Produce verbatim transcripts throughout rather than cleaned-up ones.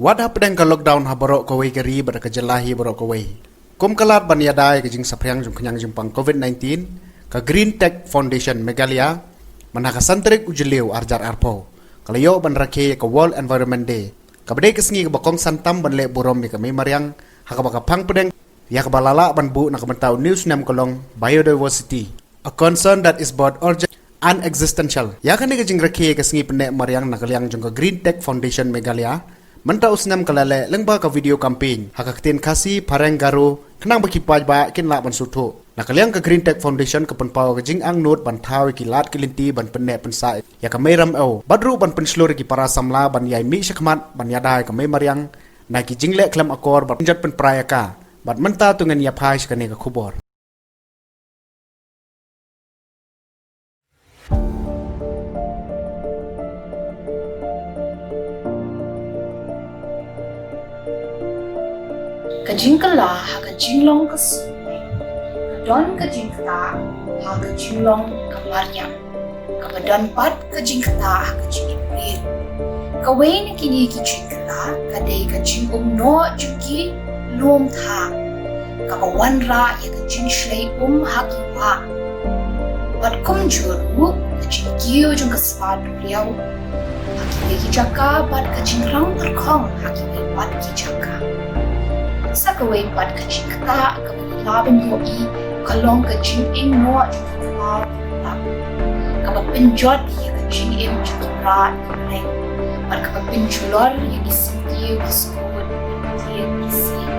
Wat hapdeng ka lockdown ha baroh kawei ka ri bad ka jylla hi baroh kawei, kum ka lad ban ïada ïa ka jingsaphriang jong ka khñiang jingpang covid nineteen, ka Green Tech Foundation Meghalaya, mynta ka san tarik u Jylliew arhajar arphew, ka la ïoh ban rakhe ïa ka World Environment Day, kaba dei ka sngi kaba kongsan tam ban leh burom ïa ka mei mariang, ha kaba ka phang pdeng ïa kaba la lah ban buh na ka bynta une u snem ka long Biodiversity, a concern that is both urgent and existential. Ïa kane ka jingrakhe ïa ka sngi pynneh mariang na ka liang jong ka Green Tech Foundation Meghalaya, mynta u snem ka la leh lyngba ka video campaign ha ka ktien Khasi, Phareng, Garo, khnang ba ki paidbah kin lah ban sngewthuh. Na ka liang ka Green Tech Foundation ka pynpaw ka jingangnud ban thaw ïa ki lad ki lynti ban pynneh pynsah ïa ka mei ramew, bad ruh ban pynshlur ïa ki para samla ban ïai mih shakhmat ban ïada ïa ka mei mariang na ki jingleh khlem akor bad pynjot pynpra ïa ka. Bad mynta to ngin ïa phai sha kane ka khubor. Ka jingkylla ha ka jinglong ka sumar, ka don ka jingktah ha ka jinglong ka mariang, kaba don pat ka jingktah ha ka jingim briew. Kawei na kine ki jingkylla ka dei ka jingum noh jong ki lum thang, kaba wanrah ïa ka jingshlei um ha ki wah. Bad kumjuh ruh ka jingkiew jong ka spah duriaw ha kiwei ki jaka bad ka jingrang pyrkhong ha kiwei pat ki jaka. Sa kawei pat ka jingktah kaba ngi lah ban ïohi ka long ka jingim noh jong ki khlaw ki khlap, kaba pynjot ïa ka jingim jong ki brah ki breng, bad kaba pynjulor ïa ki syntiew ki skur, ki ïing ki sem.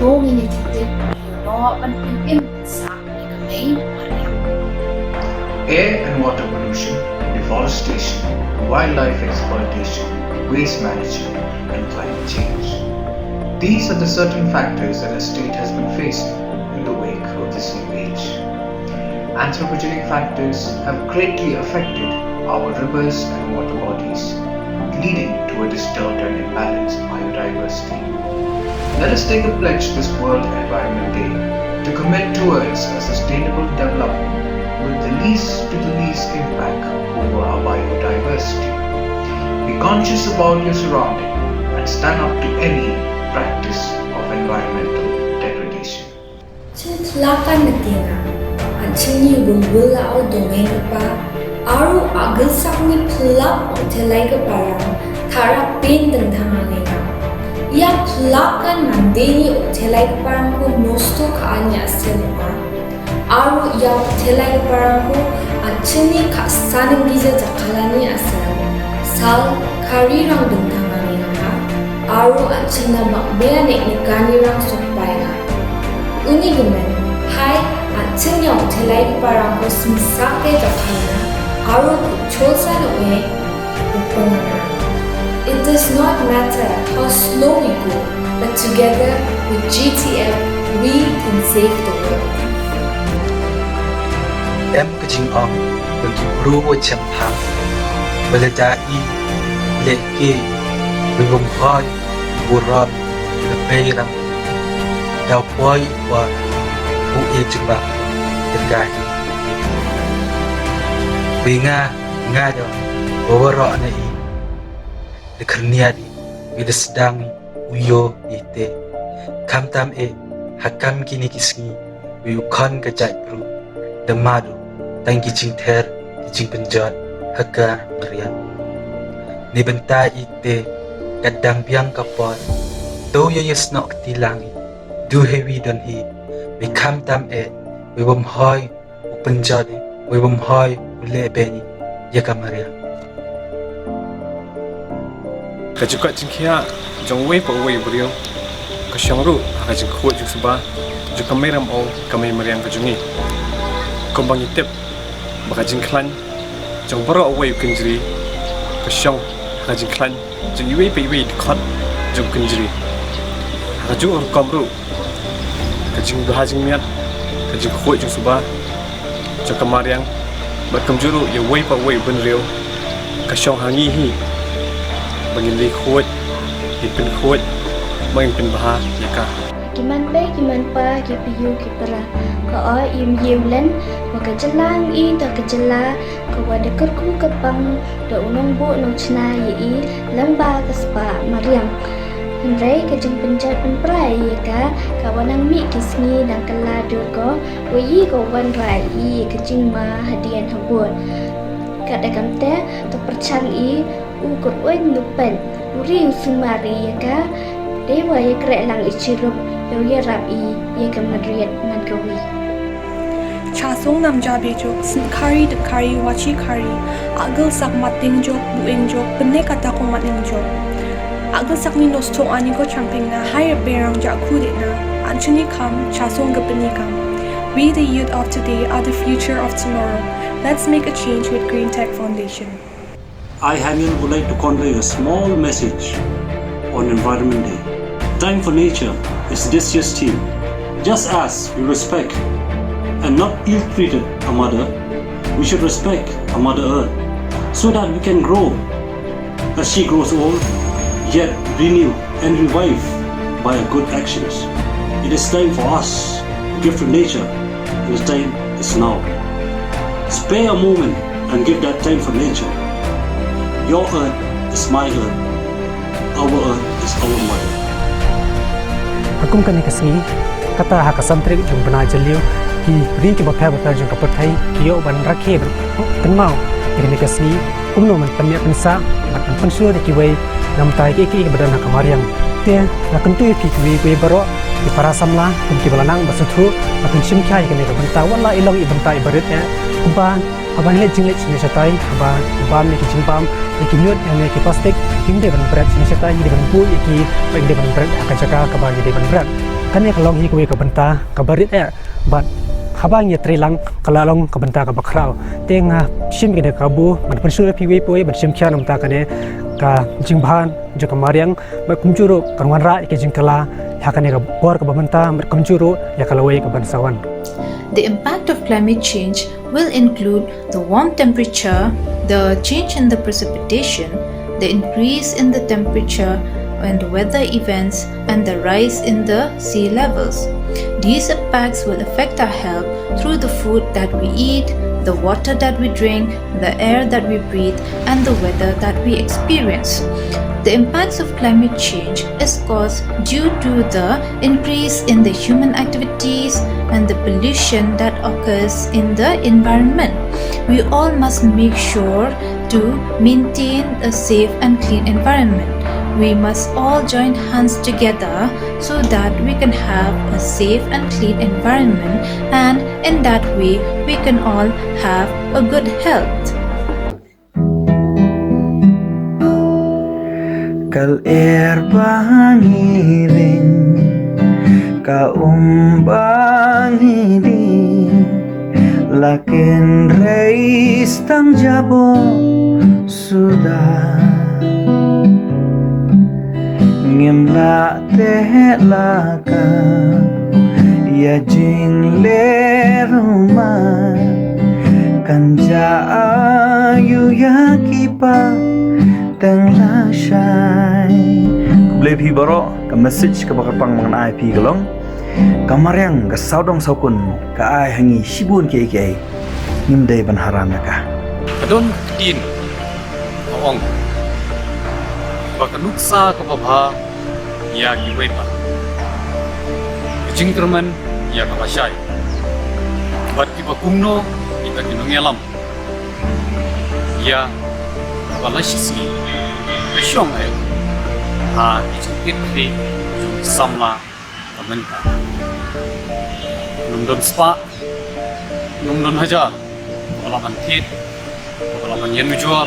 To ngin ïa tip ïa u noh ban pynim pynsah ïa ka mei mariang. Air and water pollution, deforestation, wildlife exploitation, waste management, and climate change. These are the certain factors that our state has been facing in the wake of this new age. Anthropogenic factors have greatly affected our rivers and water bodies, leading to a disturbed and imbalanced biodiversity. Let us take a pledge this World Environment Day to commit towards a sustainable development with the least to the least impact over our biodiversity. Be conscious about your surrounding and stand up to any practice of environmental degradation. Chin phlak kan na tieng ah, an chin ni bun bul la au dong eng pa, aru agil sak ni phlak ong thelai ka parang, thara pen deng thang ang eng ah. Ïa phlak kan man de ni ong thelai ka parang ku nosto ka an ïa sel ma. Aru ïa ong thelai ka parang ku, an chin ni ka sanang gija jakhala ni asel. Sal, kari rang deng thang ang eng ah. Aru an chin na bak bea nek ni kani rang sok pai nga. Uni gmen, hai, an chin ïa ong thelai ki parang ko smisak ke ka khana, aru ku chol sa no e, u pengana. It does not matter how slow we go, but together with G T F, we can save the world. Em ka jingong, bagi bru wa chem thang, bala da i, le ke, we bum hoi, burom, le pei ram, da poi, wa, u e jubak, tergai. We nga, nga da, wa wa ro na i, le kernia di, we le sedang i, u yo i te. Khamtam e, ha kam kini ki sngi, we u khon ka jait bru, da madu, tang ki jingther, ki jingpynjot, ha ka mariang. Ni bynta i te, ka dang biang ka por, to yo yo snok ti lang i, du he wi don hi, we khamtam e, we bum hoi, u pynjot i, we bum hoi, u le ben i, ïa ka mariang. Ka jingkoit jingkhiah jong uwei pa uwei u briew ka shong ruh ha ka jingkhuid jingsuba jong ka mei ramew, ka mei mariang ka jong ngi. Kumba ngi tip ba ka jingkhlaiñ jong baroh uwei u kynjri ka shong ha ka jingkhlaiñ jong iwei pa iwei i dkhot jong u kynjri. Ha kajuh ka rukom ruh, ka jingbha jingmiat, ka jingkhuid jingsuba jong ka mariang bad kumjuh ruh ïa uwei pa uwei u bynriew ka shong ha ngi hi, ba ngin leit khuid, ngin pynkhuid, ba ngin pynbha ïa ka. Ki man bei ki man pa, ki briew ki para, ka oi im ïew len, wa ka jylla ngi da ka jylla ka wa da kyrkhu kyrpang da u nongbuh nongchna ïa i lyngba ka spah mariang. Hynrei ka jingpynjot pynpra ïa ka, ka wa nang mih ki sngi dang kylla dur ko, wa i ka wanrah i ka jingma hadien habud. Ka da kam te, to pyrchang i u kyrweng nu pen, u ri u sumar ïa ka, dei wa ïa kreh lang i chirup, ïa u ïarap i ïa ka mariat man ka wi. Chasong nam jabe jok, sngkhari dkhari wachi khari, agil sak mating jok, bueng jok, pene kata ko mating jok. Agil sak ni nos to ani ko champing na, hai berang jakhu de na, anchuni kam, chasong gapini kam. We the youth of today are the future of tomorrow. Let's make a change with Green Tech Foundation. I, Hamiel, would like to convey a small message on Environment Day. Time for nature is this year's theme. Just as we respect and not ill-treated a mother, we should respect a Mother Earth so that we can grow as she grows old, yet renew and revived by our good actions. It is time for us to give to nature, and the time is now. Spare a moment and give that time for nature. Your earth is my earth. Our earth is our mother. Ha kum kane ka sngi, kata ha ka san tarik jong u bnai Jylliew, ki ri kiba pher bapher jong ka pyrthei ki ïoh ban rakhe ban kynmaw ïa kane ka sngi, kumno ban pynïap pynsah bad ban pynshlur ïa kiwei na bynta kiei kiei kiba don ha ka mariang. Te nga kyntu ïa phi kiwei kiwei baroh, ki para samla kum kiba la nang ba sngewthuh, ban pynshim khia ïa kane ka bynta, wat la i long i bynta iba rit eh, kumba haba ngi leit jingleit shane shatai, haba bam ïa ki jingbam, ïa ki ñiut, ïa ki plastik, ngim dei ban bret shane shatai, ngi dei ban buh ïa ki, ba ngim dei ban bret ha ka jaka kaba ngi dei ban bret. Kane ka long hi kawei ka bynta kaba rit eh, bad haba ngi ïatreilang ka la long ka bynta kaba khraw. Te nga shim kane ka kabu ban pynshlur ïa phi wei pa wei ban shim khia na bynta kane ka jingbha jong ka mariang, bad kumjuh ruh kan wanrah ïa ka jingkylla ha kane ka por kaba mynta, bad kumjuh ruh ïa ka lawei kaban sa wan. The impact of climate change will include the warm temperature, the change in the precipitation, the increase in the temperature and the weather events, and the rise in the sea levels. These impacts will affect our health through the food that we eat, the water that we drink, the air that we breathe, and the weather that we experience. The impacts of climate change is caused due to the increase in the human activities and the pollution that occurs in the environment. We all must make sure to maintain a safe and clean environment. We must all join hands together so that we can have a safe and clean environment, and in that way, we can all have a good health. Ka lyer ba ngi ring, ka um ba ngi dih, la kynrei stang jaboh suda. Ngim lah teh la ka ïa jingleh ruh ma kan ja ayu ïa ki pa tang lashai. Khublei phi baroh, ka message kaba kyrpang ba ngan ai phi ka long, ka mariang ka sawdong sawkun ka ai ha ngi shibun kiei kiei. Ngim dei ban haram ïa ka. Ka don ka ktien ka ong ba ka nuksa kaba bha ïa kiwei pat, ka jingkyrmen ïa ka lashai. Bad kiba kumno kita ki nongïalam ïa kaba la shisngi ka shong eh ha ki jingkit khlieh jong ki samla ka mynta. Num don spah, num don hajar, kaba la ban thied, kaba la ban ïanujor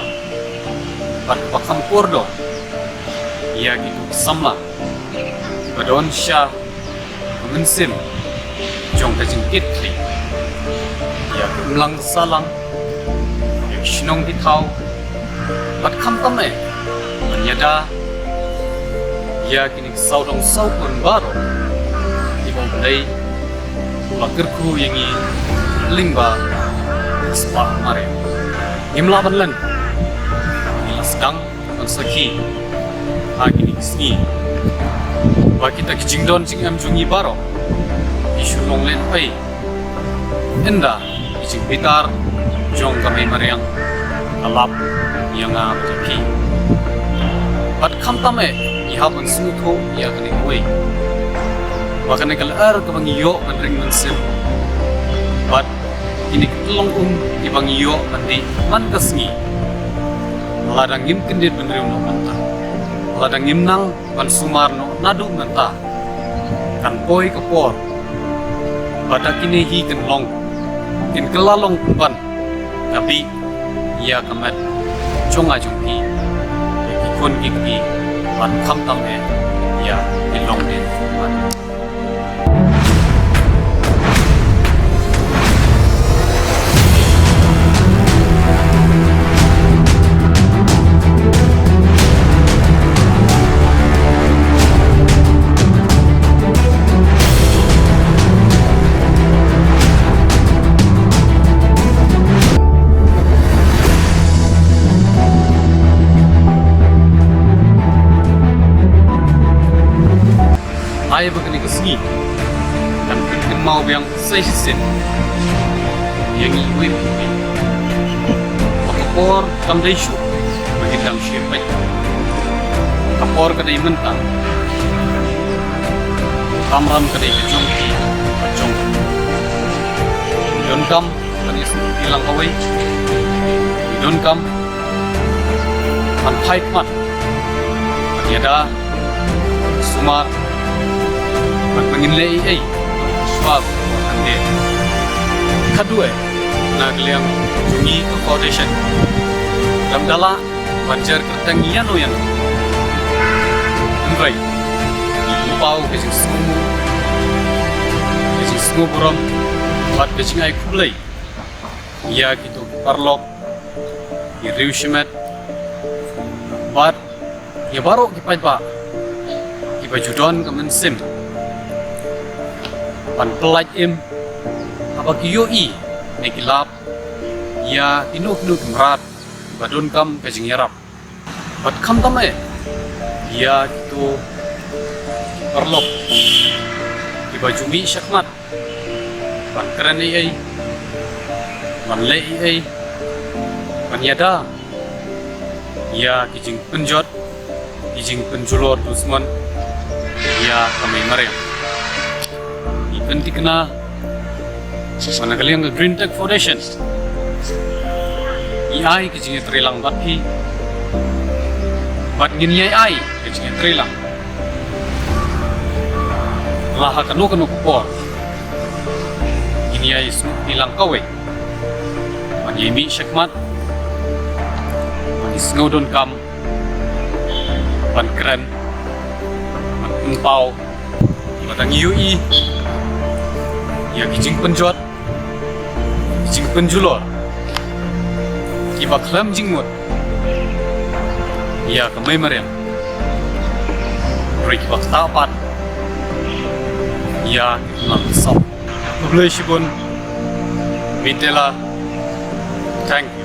bad kaba kham kordor ïa kitu ki samla ba don sha ka mynsiem jong ka jingkit khlieh ïa ka imlang sahlang, ïa ka shnong ki thaw, bad khamtam eh ban ïada ïa kine ki sawdong sawkun baroh kiba U Blei u la kyrkhu ïa ngi lyngba ka spah mariang. Ngim lah ban len, ngi la sdang ban sakhi ha kine ki sngi ba kita ki jingdon jingem jong ngi baroh ki shu long lehnohei, ynda ki jingbitar jong ka Mei Mariang ka lap ïa nga bad ïa phi. Bad khamtam eh ngi hap ban sngewthuh ïa kane kawei, ba kane ka lyer kaba ngi ïoh ban ring mynsiem bad kine ki tyllong um kiba ngi ïoh ban dih man ka sngi, lada ngim kyndit bynriew noh mynta, lada ngim nang ban sumar noh naduh mynta, kan poi ka por ba da kine hi kin long, kin kylla long pynban ka bih ïa ka met jong nga jong phi, ïa ki khun ki kti, bad khamtam eh ïa ki longdien. Ai ba kane ka sngi kan pynkynmaw biang sa shisien ïa ngi iwei pa iwei ba ka por kam dei shuh ba ngin dang shim beit. Ka por ka dei mynta. Kamram ka dei ka jong phi bad jong nga. Ngi donkam ban ïasngewthuh lang kawei. Ngi donkam ban phai khmat ban ïada, sumar, bad ba ngin leh ei ei shuwa ba kan dei. Khatduh eh na ka liang jong ngi ka foundation, ngam da lah ban jer kyrteng ïano ïano. Hynrei ngi pynpaw ka jingsngewnguh, ka jingsngewburom bad ka jingai khublei ïa kito ki paralok, ki riew shimet bad ïa baroh ki paidbah kiba ju don ka mynsiem ban pyllait im haba ki ïohi ne ki lap ïa kino kino ki mrad kiba donkam ka jingïarap. Bad khamtam eh ïa kito ki paralok kiba ju mih shakhmat ban kren ei ei, ban leh ei ei, ban ïada ïa ki jingpynjot, ki jingpynjulor dusmon ïa ka Mei Mariang. Ngi pynthikna ba na ka liang ka Green Tech Foundation ngi ai ka jingïatreilang bad phi, bad ngin ïai ai ka jingïatreilang la ha kano kano ka por. Ngin ïai sngewthuh lang kawei ban ïai mih shakhmat ban ïai sngewdonkam, ban kren, ban pynpaw ba tang ïohi ïa ki jingpynjot, ki jingpynjulor kiba khlem jingmut ïa ka Mei Mariang, ruh kiba ktah pat ïa ki nang sop. Khublei shibun. Mitela. Thank you.